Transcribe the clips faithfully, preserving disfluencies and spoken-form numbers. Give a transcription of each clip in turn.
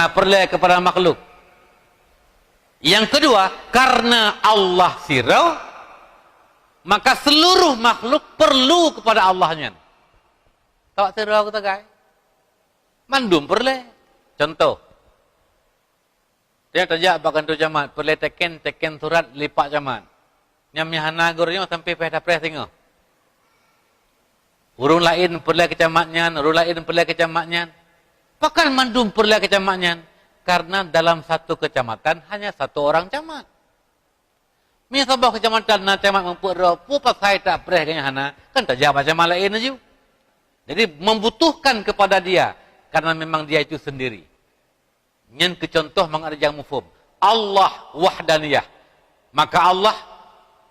peureulée kepada makhluk. Nyang keudua, karena Allah sidroe, maka seluruh makhluk perlu kepada Allah nyan. Tawak sidroe geutanyoe, mandum peureulée. Contoh, tanyoe tajak bak kantô camat, peureulée teken, teken surat lipak camat. Nyang meuhana geuh nyoe sampoe pih tapreh singoh. Ureuëng laén peureulée keu camat nyan, ureuëng laén peureulée keu camat nyan. Pakon mandum peureulée keu camat nyan? Karena dalam satu kecamatan hanya satu orang camat. Misaboh kecamatan na camat muphom droe, peue pasai tapreh geuh nyan hana, kan tajak bak camat laén laju. Jadi membutuhkan kepada dia karena memang dia itu sendiri. Nyan keu contoh mangat rijang muphom. Allah wahdaniyah. Maka Allah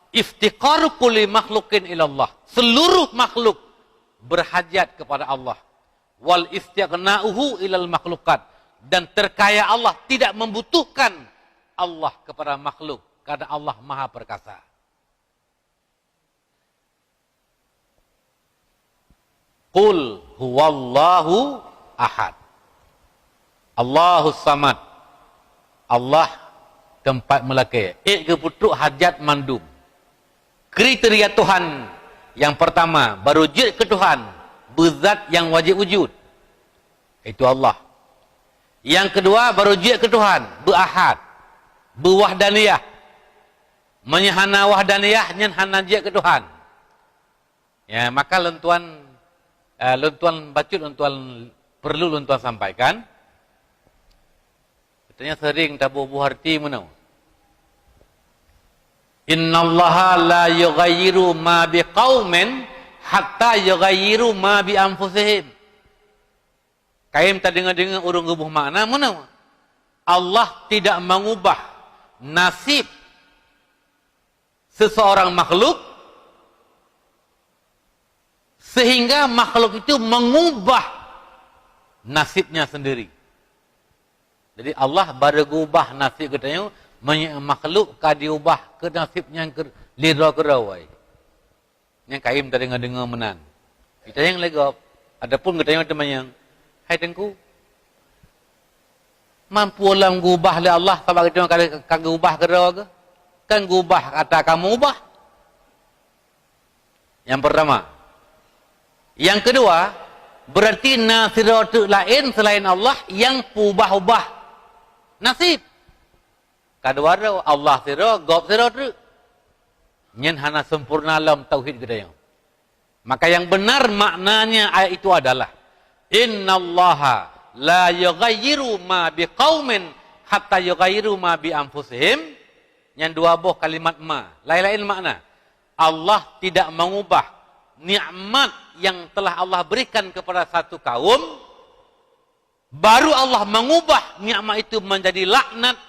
iftiqaru kulli makhluqin ilallah. Seluruh makhluk berhajat kepada Allah. Wal istighna'uhu ilal makhluqat. Dan terkaya Allah tidak membutuhkan Allah kepada makhluk karena Allah maha perkasa. Qul huwallahu ahad. Allahus samad. Allah teumpat meulakée. Ék geupeutrok hajat mandum. Kriteria Tuhan nyang pertama, baru jeuet keu Tuhan, beuzat nyang wajéb wujud. Itu Allah. Nyang keudua, baru jeuet keu Tuhan, beuahad, beuwahdaniyah. Meunyoe hana wahdaniyah, nyan hana jeuet keu Tuhan. Ya, maka lôn tuan, eh, lôn tuan bacut, lôn tuan perlu lôn tuan sampaikan. Katanya sering taboh-boh arti meunoe. Innallaha la yughayyiru ma biqaumin hatta yughayyiru ma bi anfusihim. Kayém tadeungoe-deungoe ureuëng geuboh makna meunoe. Allah tidak mengubah nasib seseorang makhluk sehingga makhluk itu mengubah nasibnya sendiri. Jadi Allah baru geuubah nasib geutanyoe, meunyoe makhluk ka diubah keu nasib nyang keu-, lé droe keudroe. Nyang kayém tadeungoe-deungoe meunan. Geutanyoe lé gob, adapun geutanyoe teumanyong, "Hai Teungku, mampu lom geuubah lé Allah sabab geutanyoe ka, ka geuubah keudroe geuh? Kan geuubah ata kamoe ubah?" Nyang pertama. Nyang keudua, berarti na sidroe teuk laén seulaén Allah nyang peubah-ubah nasib. Ka dua droe, Allah sidroe, gob sidroe teuk. Nyan hana sempurna lom tauhid geutanyoe. Maka yang benar maknanya ayat itu adalah, "Innallaha la yughayyiru ma biqaumin hatta yughayyiru ma bi anfusihim." Nyan dua boh kalimat ma, laén-laén makna. Allah tidak mengubah nikmat yang telah Allah berikan kepada satu kaum, baru Allah mengubah nikmat itu menjadi laknat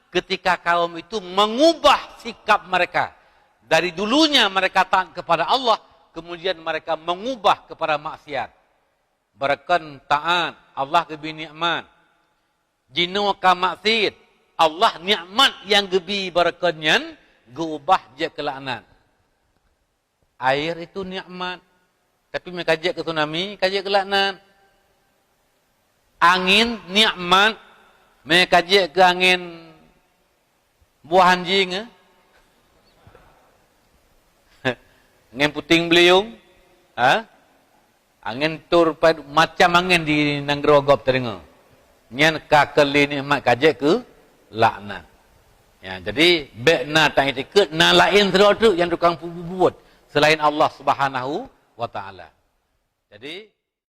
ketika kaum itu mengubah sikap mereka. Dari dulunya mereka taat kepada Allah, kemudian mereka mengubah kepada maksiat. Barakon taat, Allah geubri nikmat. Jinoe ka maksiat, Allah nikmat nyang geubri barakon nyan geuubah jeuet keu laknat. Air itu nikmat, tapi meunyo ka jeuet keu tsunami, ka jeuet keu laknat. Angén nikmat, meunyo ka jeuet keu angén buah anjing, eh? Angén puting beliung, ha? Angén tur pa-, macam angén di nanggroe gob tadeungoe. Nyan ka keu lé nikmat ka jeuet keu laknat. Ya, jadi bék na taiktikeuet na laén sidroe teuk nyang tukang peubuet selain Allah Subhanahu wa Taala. Jadi,